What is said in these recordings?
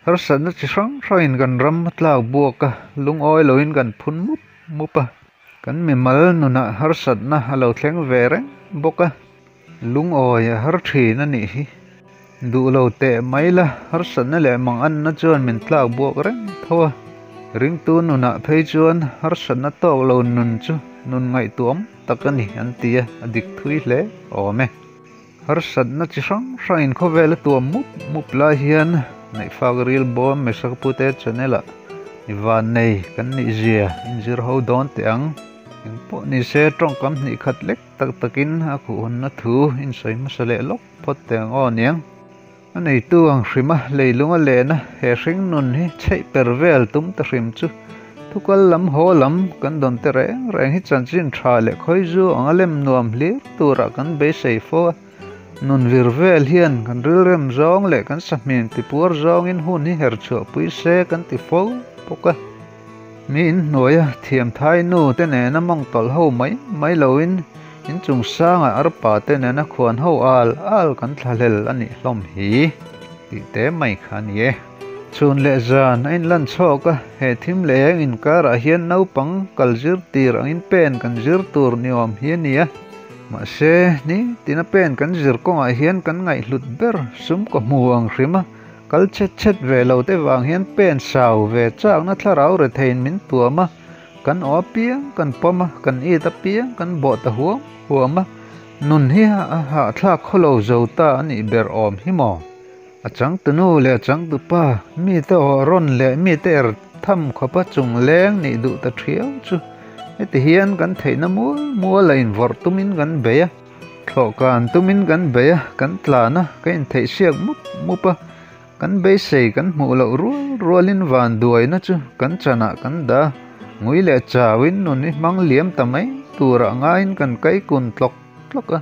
Harsatna chi hrang hrangin kan ram a tlak buak a, lungawi loin kan phun mup mup a. Kan mimal nunah harsatna a lo thleng ve reng bawk a, lungawi a har thin a nih hi. Duh lo teh mai la, harsatna leh manganna chuan min tlak buak reng tho a. Ringtu nunah phei chuan harsatna tawk lo nun chu nun ngaihtuam tak a ni an ti a, a dik thui hle awm e. Harsatna chi hrang hrangin khawvel a tuam mup mup lai hian Neihfak Ril Bawm Mesaka Pute channel ah i vannei kan nih zia inzir ho dawn teh ang. Engpawh ni se tawngkam hnih khat lek tak takin a khuhhunna thu insawi hmasa leh lawk phawt teh ang aw niang. A neitu ang hrima leilung a lehna he hring nun hi chheih per vel tum ta hrim chu thukal lam haw lam kan dawn te reng reng hi chanchin tha leh khawizu ang a lem nuam hlir turah kan beisei fo a, nun vir vel hian kan rilrem zawng leh kan sahmim tipuar zawngin hun hi her chhuah pui se kan ti fo bawk a. Mi inhnuaia thiamthai nu te nena mawng tawlh ho mai mai loin inchung sangah arpa te nena khuan ho al al kan thlahlel a nih hlawm hi tih te mai kha a ni e. Chhun leh zan a inlan chhawk a, he thim leh eng inkarah hian naupang kal zir tir angin pen kan zir tur ni awm hi a ni a. Mahse, ni tina pen kan zir kawngah hian kan ngaihhlut ber sum ka hmu ang hrim a, Kal chet chet ve lo te vang hian pen sau ve chakna thlarau retheiin min tuam a, kan aw apiang kan pawm a, kan it apiang kan bawh ta huam huam a, nun hi a hahthlak khawlo zo ta a nih ber awm hi maw? A changtunu leh a changtupa, mite aw rawn leh mite er tham khawpa chung leng nih duh ta thiau chu heti hian kan theihna mual mual a invawrh tumin kan bei a. Thlawhkan tumin kan bei a, kan tlan a, ka intheihsiak mup mup a, kan beisei kan hmuh loh rual rualin van duaina chu kan chanah kan dah a, ngui leh chauin nun hi hmang liam ta mai turah ngaiin kan kaikun tlawk tlawk a,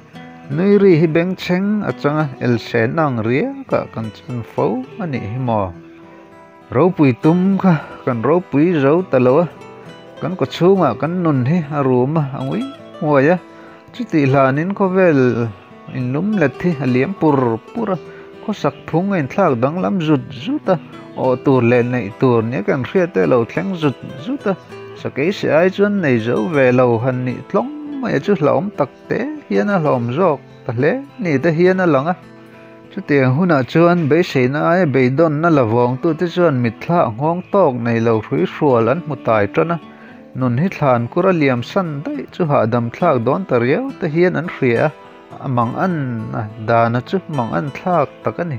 nui ri hi bengchheng a chang a, elsen ang riakah kan chan fo a nih hi maw. Ropui tum kha kan ropui zo ta lo a, kan kawchhungah kan nun hi a rum a, a ngui nguai a. Chutih hlanin khawvel inlum let hi a liam pur pur a, khawsak phung a inthlak danglam zut zut a, awh tur leh neih tur nia kan hriat te a lo thleng zut zut a, sakei si ai chuan nei zo ve lo han nih tlawng mai a chu hlauhawm tak te hian a hlawm zawk ta hle ni te hian a lang a. Chutiang hunah chuan beiseina aia beidawnna la vawngtute chuan mitthla a nghawng tawk nei lo hrui hrual an hmu tai tan a, nun hi thlan kur a liam san daih chu hahdam thlak dawn ta riau te hian an hria a, a mang an a dana chu mang an thlak tak a ni.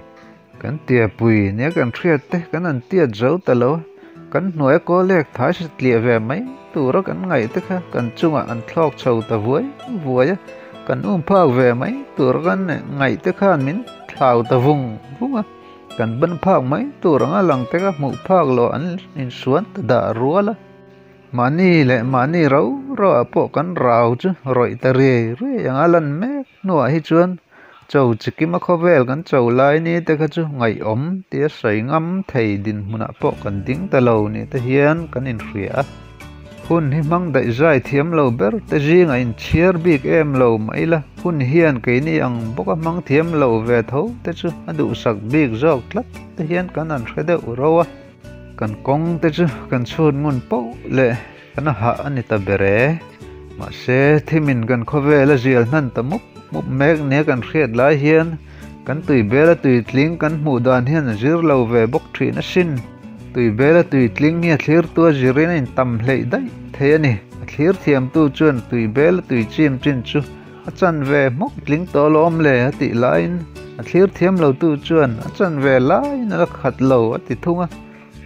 Kan tiapui nia kan hriat te kan an tiat zo ta lo a, kan hnuaia kawlek thai satliah ve mai tura kan ngaih te kha kan chungah an thlawk chho ta vuai vuai a, kan um phak ve mai tura kan ngaih te khan min thlau ta vung vung a, kan ban phak mai tur anga lang te kha hmuh phak loh an insuan ta dah rual a. Mahni leh mahni rau rau ah pawh kan rau chu rawih ta riai riai anga lan mek hnuah hi chuan cho chikima khawvel kan cho lai ni te kha chu ngaihawm tia sawi ngam thei dinhmunah pawh kan ding ta lo ni te hian kan inhria a. Hun hi hmang daih zai thiam lo ber te zingah inchhiar bik em lo mah ila hun hian keini ang bawka hmang thiam lo ve tho te chu a duhsak bik zawk tlat te hian kan han hre deuh ro a. Kan kawng te chu kan chhut ngun poh leh kan hah a ni ta ber e. Mahse, thimin kan khawvel a zial hnan ta mup mup mek nia kan hriat lai hian kan tui bela tuitling kan hmuh dan hian a zir lo ve bawk thin asin. Tui bela tuitling hi a thlirtu a zirin a intam hleih daih thei a ni. A thlir thiamtu chuan tui bela tui chim chin chu A chan ve hmawk tling tawh alawm le a tih laiin a thlir thiam lo tu chuan a chan ve laiin a la khat lo a ti thung a.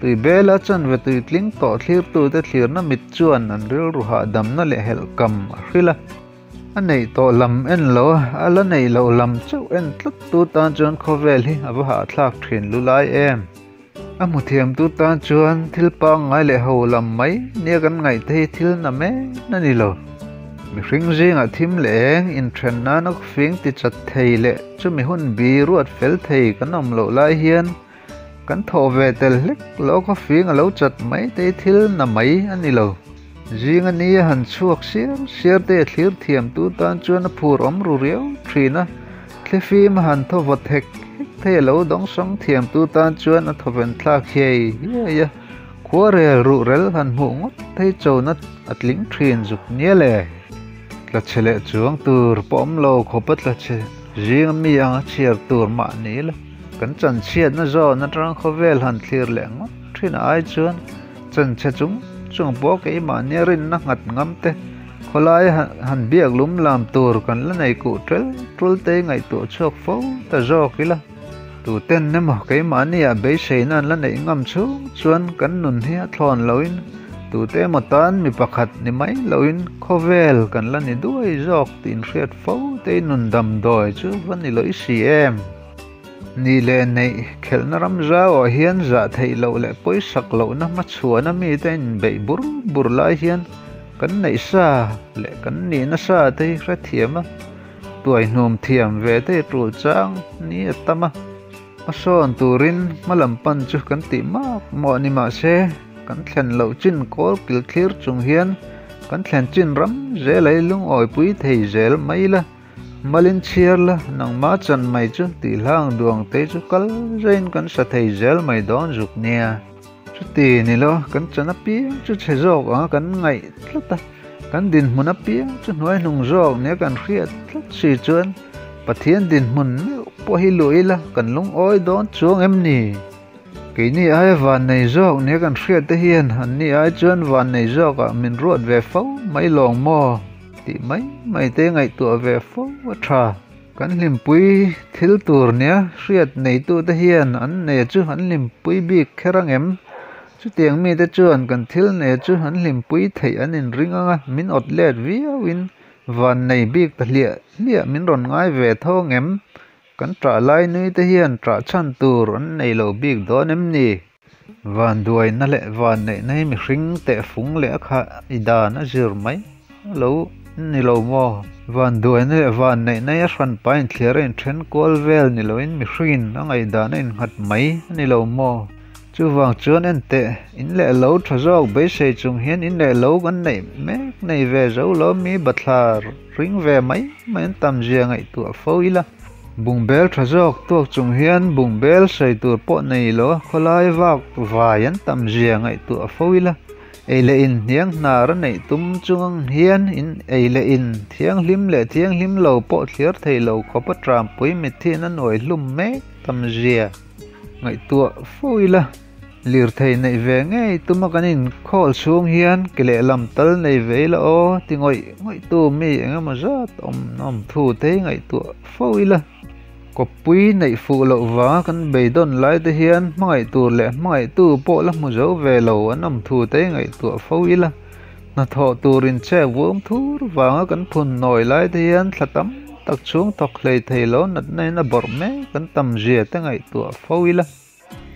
Tui bela chan ve tui tling tawh thlirtute thlirna mit chuan an rilru hahdamna leh helhkam a hrilh a. A neih tawh lam en lo a, a la neih loh lam chauh en tlat tu tan chuan khawvel hi a va hahthlak thin lu lai em. A hmu thiamtu tan chuan thil pangngai leh ho lam mai nia kan ngaih te hi thil na men a ni lo. Mihring zingah thim leh eng inthen nana fing ti chat thei leh chumi hun bi ruat fel thei kan awm loh lai hian kan thawh ve tel hlek lo kha fing a lo chat mai te hi thil na mai a ni lo. Zinga ni a han chhuak siar siar te a thlir thiam tu tan chuan a phur awm ru riau thin a, thlifim a han thaw vawt hek hek thei a lo dawng sawng thiam tu tan chuan a thawven thlak hiai hiai a, khuarel ruhrel han hmuh ngawt thei chona a tling thin zuk nia le. Tla chhe leh chuang tur pawh awm lo khawp a tla chhe zinga mi anga chhiar tur mah ni la, kan chanchhiatna zawn atang khawvel han thlir leh ngawt thin ai chuan Chanchhe chung chung pawh keimahnia rinna nghat ngam te, khawlaia han biak lum lam tur kan la nei kuh tel tul te ngaihtuah chhuak fo ta zawk ila. Tuten emaw keimahnia beiseina an la neih ngam chhung chuan kan nun hi a thlawn loin tute emaw tan mi pakhat ni mai loin khawvel kan la ni duai zawk tih inhriat fo te nun damdawi chu va ni lawih si em? Ni leh neih khelhna ram zauah hian zah theih loh leh pawisak lohna hmachhuana mite inbeih bur bur lai hian kan neih sa leh kan nihna sa te hi hrethiam a, tuaihnum thiam ve te hi tul chang ni a tam a. Hmasawn turin hma lam pan chu kan tih mak mawh ni mah se kan thlen loh chin kawl kil thlir chung hian kan thlen chin ram zel a hi lungawipui thei zel mai la. Malin chhiar la, nangmah chan mai chu tih hlang duang te chu kal zain kan sa thei zel mai dawn zuk nia. Chuti ni lo, kan chan apiang chu chhe zawk anga kan ngaih tlat a, kan dinhmun apiang chu hnuai hnung zawk nia kan hriat tlat si chuan Pathian dinhmun meuh pawh hi luh ila kan lungawi dawn chuang em ni? Keini aia vannei zawk nia kan hriat te hian anni ai chuan vannei zawkah min ruat ve fo mai lawng maw? Tih mai mai te ngaihtuah ve fo a tha. Kan hlimpui thil tur nia hriat neitute hian an ne chu an hlimpui bik kher ang em? Chutiang mite chuan kan thil ne chu an hlimpui theih an inring ang a, min awt let viauin van nei bik ta hliah hliah min rawn ngai ve tho ang em? Kan ṭah lai nui te hian ṭah chhan tur an nei lo bik dawn em ni? Vanduaina leh vanneihna hi mihring tehfung leh a khah i dan a zir mai lo ni lo maw? Vanduaina leh vanneihna hi a hranpa inthliar a inthen kual vel ni loin mihringin a ngaihdan a innghat mai a ni lo maw? Chuvang chuan enteh, in leh lo tha zawk beisei chung hian in leh lo kan neih mek nei ve zo lo mi bathlar ring ve mai mai an tam zia ngaihtuah fo ila. Bungbel tha zawk tuak chung hian bungbel sawi tur pawh nei lo a, khawlai vak vai an tam zia ngaihtuah fo ila, ei leh in hniang hnar a neih tum chung ang hian in ei leh in thianghlim leh thianghlim lo pawh thliar thei lo khawp a trampui mithian a nuai hlum mek tam zia ngaihtuah fo ila. Lirthei neih ve ngei tuma kan inkhawl chhung hian ke lehlam tal nei ve ila aw ti ngawih ngawih tu mi eng emaw zat awm awm thu te hi ngaihtuah fo ila. Kawppui neih fuh loh vanga kan beidawn lai te hian hmangaih tur leh hmangaihtu pawh la hmu zo ve lo an awm thu te hi ngaihtuah fo ila. Hnathawh tur inchek vum thur vanga kan phun nawi lai te hian thla tam tak chhung thawk hlei thei lo natna in a bawrh mek kan tam zia te ngaihtuah fo ila.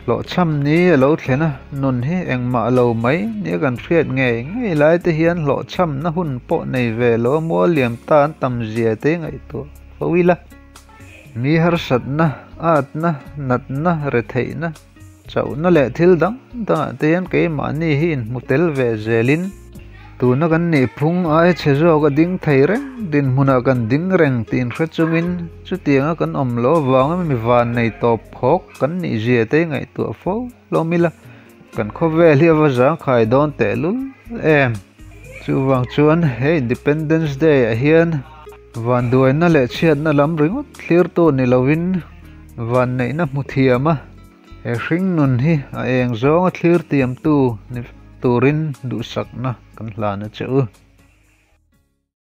Hlawhchham ni a lo thlen a, nun hi engmah lo mai nia kan hriat ngei ngei lai te hian hlawhchhamna hun pawh nei ve lo a mual liam ta an tam zia te ngaihtuah fo ila. Mi harsatna, atna, natna, retheihna, chauhna leh thil dang dangah te hian keimahni hi inhmu tel ve zelin Tuna kan nih phung ai chhe zawk a ding thei reng, dinhmunah kan ding reng tih inhre chungin chutianga kan awm loh avanga mi van nei tawp phawk kan nih zia te ngaihtuah fo hlawm ila, kan khawvel hi a va zangkhai dawn tehlul em. Chuvang chuan he Independence Day ah hian vanduaina leh chhiatna lam ringawt thlirtu ni lovin vanneihna hmu thiam a, He hring nun hi a eng zawnga thlir tiamtu ni turin duhsakna kan hlan a che u.